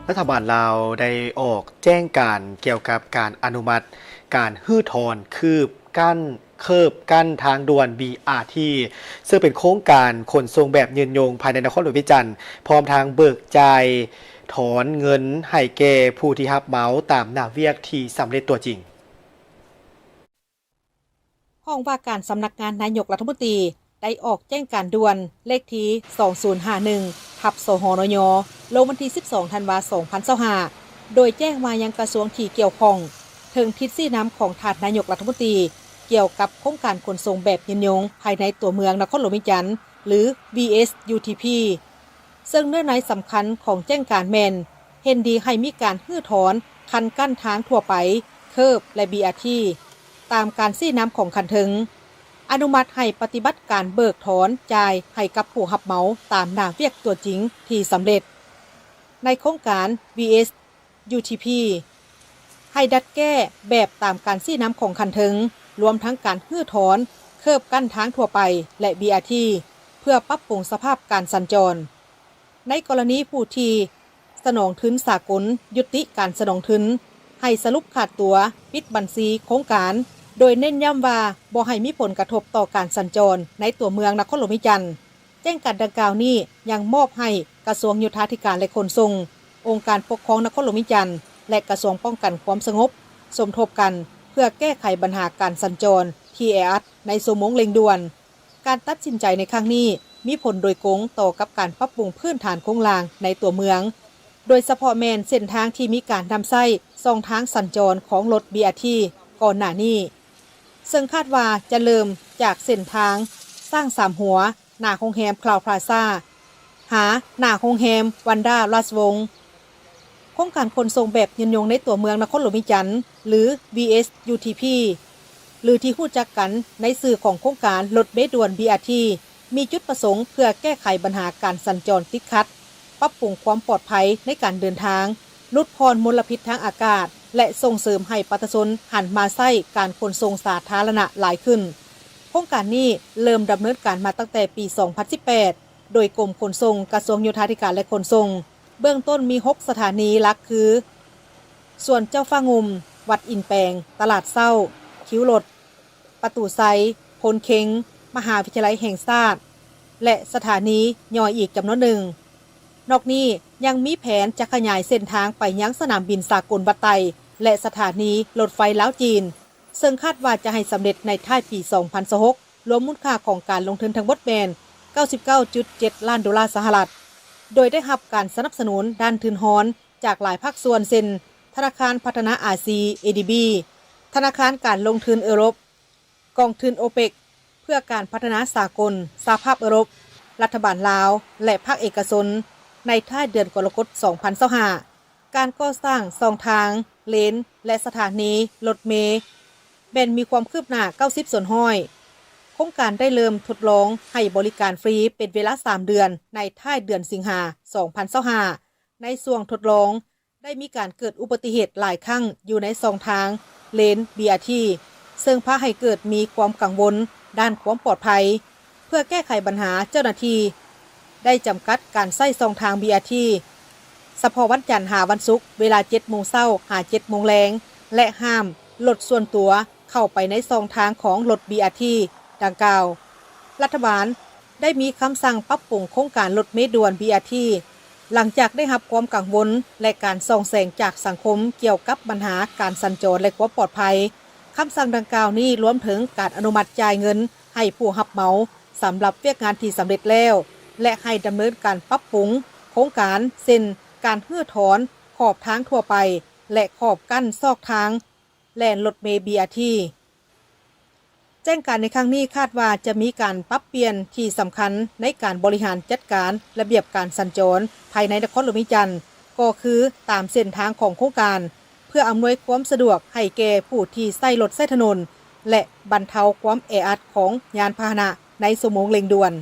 ລັດຖະບານລາວໄດ້ອອກແຈ້ງການກ່ຽວກັບການອະນຸມັດການຮື້ຖອນຄືບກັ້ນ ເຄີບກັ້ນທາງດ່ວນ ບີອາທີ ເຊິ່ງເປັນໂຄງການຂົນສົ່ງແບບຍືນຍົງພາຍໃນນະຄອນຫຼວງວຽງຈັນ, ພ້ອມທັງເບີກຈ່າຍຖອນເງິນໃຫ້ແກ່ຜູ້ທີ່ຮັບເໝົາຕາມໜ້າວຽກທີ່ສຳເລັດຕົວຈິງ. ຫ້ອງວ່າການສຳນັກງານນາຍົກລັດຖະມົນຕີ ໄດ້ອອກແຈ້ງການດ່ວນເລກທີ ສອງສູນຫ້າໜຶ່ງ ທັບ ສຫນຍ ລົງວັນທີ ສິບສອງ ທັນວາ ສອງພັນຊາວຫ້າ ໂດຍແຈ້ງມາຍັງກະຊວງທີ່ກ່ຽວຂ້ອງ ເຖິງທິດຊີ້ນຳຂອງທ່ານນາຍົກລັດຖະມົນຕີ ກ່ຽວກັບໂຄງການຂົນສົ່ງແບບຍືນຍົງພາຍໃນຕົວເມືອງນະຄອນຫຼວງວຽງຈັນ ຫຼື ວີເອສຢູທີພີ ເຊິ່ງເນື້ອໃນສຳຄັນຂອງແຈ້ງການແມ່ນ ເຫັນດີໃຫ້ມີການຮື້ຖອນຄັນກັ້ນທາງທົ່ວໄປ, ເຄີບ ແລະ ບີອາທີ ຕາມການຊີ້ນຳຂອງຂັ້ນເທິງ, ອະນຸມັດໃຫ້ປະຕິບັດການເບີກຖອນຈ່າຍໃຫ້ກັບຜູ້ຮັບເໝົາຕາມໜ້າວຽກຕົວຈິງທີ່ສຳເລັດ. ໃນໂຄງການ ວີເອສຢູທີພີ ໃຫ້ດັດແກ້ແບບຕາມການຊີ້ນຳຂອງຂັ້ນເທິງ, ລວມທັງການຮື້ຖອນເຄີບກັ້ນທາງທົ່ວໄປ ແລະ ບີອາທີ ເພື່ອປັບປຸງສະພາບການສັນຈອນ. ໃນກໍລະນີຜູ້ທີ່ສະໜອງທຶນສາກົນຍຸຕິການສະໜອງທຶນ, ໃຫ້ສະຫຼຸບຂາດຕົວ, ປິດບັນຊີໂຄງການ, ໂດຍເນັ້ນຢ້ຳວ່າບໍ່ໃຫ້ມີຜົນກະທົບຕໍ່ການສັນຈອນໃນຕົວເມືອງນະຄອນຫຼວງວຽງຈັນ. ແຈ້ງການດັ່ງກ່າວນີ້ຍັງມອບໃຫ້ກະຊວງໂຍທາທິການ ແລະ ຂົນສົ່ງ, ອົງການປົກຄອງນະຄອນຫຼວງວຽງຈັນ ແລະ ກະຊວງປ້ອງກັນຄວາມສະຫງົບ ສົມທົບກັນເພື່ອແກ້ໄຂບັນຫາການສັນຈອນທີ່ແອອັດໃນຊົ່ວໂມງເລັ່ງດ່ວນ. ການຕັດສິນໃຈໃນຄັ້ງນີ້ມີຜົນໂດຍກົງຕໍ່ກັບການປັບປຸງພື້ນຖານໂຄງລ່າງໃນຕົວເມືອງ, ໂດຍສະເພາະແມ່ນເສັ້ນທາງທີ່ມີການນຳໃຊ້ຊ່ອງທາງສັນຈອນຂອງລົດ ບີອາທີ ກ່ອນໜ້ານີ້, ເຊິ່ງຄາດວ່າຈະເລີ່ມຈາກເສັ້ນທາງຊ້າງສາມຫົວ ໜ້າໂຮງແຮມຄລາວພລາຊາ ຫາໜ້າໂຮງແຮມວັນດາລາຊວົງ. ໂຄງການຂົນສົ່ງແບບຍືນຍົງໃນຕົວເມືອງນະຄອນຫຼວງວຽງຈັນ ຫຼື ວີເອສຢູທີພີ ຫຼືທີ່ຮູ້ຈັກກັນໃນຊື່ຂອງໂຄງການລົດເມດ່ວນ ບີອາທີ ມີຈຸດປະສົງເພື່ອແກ້ໄຂບັນຫາການສັນຈອນຕິດຂັດ, ປັບປຸງຄວາມປອດໄພໃນການເດີນທາງ, ຫຼຸດຜ່ອນມົນລະພິດທາງອາກາດ ແລະ ສົ່ງເສີມໃຫ້ປະຊາຊົນຫັນມາໃຊ້ການຂົນສົ່ງສາທາລະນະຫຼາຍຂຶ້ນ. ໂຄງການນີ້ເລີ່ມດຳເນີນການມາຕັ້ງແຕ່ປີສອງພັນສິບແປດ ໂດຍກົມຂົນສົ່ງ ກະຊວງໂຍທາທິການ ແລະ ຂົນສົ່ງ. ເບື້ອງຕົ້ນມີຫົກສະຖານີຫຼັກຄື ສວນເຈົ້າຟ້າງຸ່ມ, ວັດອິນແປງ, ຕະຫຼາດເຊົ້າ, ຄິວລົດ, ປະຕູໄຊ, ໂພນເຄັງ, ມະຫາວິທະຍາໄລແຫ່ງຊາດ ແລະ ສະຖານີຍ່ອຍອີກຈຳນວນໜຶ່ງ. ນອກນີ້ຍັງມີແຜນຈະຂະຫຍາຍເສັ້ນທາງໄປຍັງສະໜາມບິນສາກົນວັດໄຕ ແລະ ສະຖານີລົດໄຟລາວ-ຈີນ, ເຊິ່ງຄາດວ່າຈະໃຫ້ສຳເລັດໃນທ້າຍປີສອງພັນຊາວຫົກ, ລວມມູນຄ່າຂອງການລົງທຶນທັງໝົດແມ່ນເກົ້າສິບເກົ້າຈຸດເຈັດລ້ານໂດລາສະຫະລັດ, ໂດຍໄດ້ຮັບການສະໜັບສະໜູນດ້ານທຶນຮອນຈາກຫຼາຍພາກສ່ວນ ເຊັ່ນ ທະນາຄານພັດທະນາອາຊີ ເອດີບີ, ທະນາຄານການລົງທຶນເອີຣົບ, ກອງທຶນໂອເປັກ ເພື່ອການພັດທະນາສາກົນ, ສະຫະພາບເອີຣົບ, ລັດຖະບານລາວ ແລະ ພາກເອກະຊົນ ໃນທ້າຍເດືອນກໍລະກົດ ສອງພັນຊາວຫ້າ. ການກໍ່ສ້າງຊ່ອງທາງ, ເລນ ແລະ ສະຖານີລົດເມ ແມ່ນມີຄວາມຄືບໜ້າເກົ້າສິບສ່ວນຮ້ອຍ. ໂຄງການໄດ້ເລີ່ມທົດລອງໃຫ້ບໍລິການຟຣີເປັນເວລາສາມເດືອນ ໃນທ້າຍເດືອນສິງຫາ ສອງພັນຊາວຫ້າ. ໃນຊ່ວງທົດລອງ ໄດ້ມີການເກີດອຸບັດຕິເຫດຫຼາຍຄັ້ງຢູ່ໃນຊ່ອງທາງເລນ ບີອາທີ ເຊິ່ງພາໃຫ້ເກີດມີຄວາມກັງວົນດ້ານຄວາມປອດໄພ. ເພື່ອແກ້ໄຂບັນຫາ, ເຈົ້າໜ້າທີ່ໄດ້ຈຳກັດການໃຊ້ຊ່ອງທາງ ບີອາທີ ສະເພາະວັນຈັນຫາວັນສຸກ ເວລາເຈັດໂມງເຊົ້າຫາເຈັດໂມງແລງ ແລະ ຫ້າມລົດສ່ວນຕົວເຂົ້າໄປໃນຊ່ອງທາງຂອງລົດ ບີອາທີ ດັ່ງກ່າວ. ລັດຖະບານໄດ້ມີຄຳສັ່ງປັບປຸງໂຄງການລົດເມດ່ວນ ບີອາທີ ຫຼັງຈາກໄດ້ຮັບຄວາມກັງວົນ ແລະ ການສ່ອງແສງຈາກສັງຄົມກ່ຽວກັບບັນຫາການສັນຈອນ ແລະ ຄວາມປອດໄພ. ຄຳສັ່ງດັ່ງກ່າວນີ້ລວມເຖິງການອະນຸມັດຈ່າຍເງິນໃຫ້ຜູ້ຮັບເໝົາສຳລັບວຽກງານທີ່ສຳເລັດແລ້ວ ແລະ ໃຫ້ດຳເນີນການປັບປຸງໂຄງການ ເຊັ່ນ ການຮື້ຖອນຂອບທາງທົ່ວໄປ ແລະ ຂອບກັ້ນຊອກທາງແລ່ນລົດເມ ບີອາທີ. ແຈ້ງການໃນຄັ້ງນີ້ຄາດວ່າຈະມີການປັບປ່ຽນທີ່ສຳຄັນໃນການບໍລິຫານຈັດການລະບຽບການສັນຈອນພາຍໃນນະຄອນຫຼວງວຽງຈັນ ກໍຄືຕາມເສັ້ນທາງຂອງໂຄງການ ເພື່ອອຳນວຍຄວາມສະດວກໃຫ້ແກ່ຜູ້ທີ່ໃຊ້ລົດໃຊ້ຖະໜົນ ແລະ ບັນເທົາຄວາມແອອັດຂອງຍານພາຫະນະໃນຊົ່ວໂມງເລັ່ງດ່ວນ.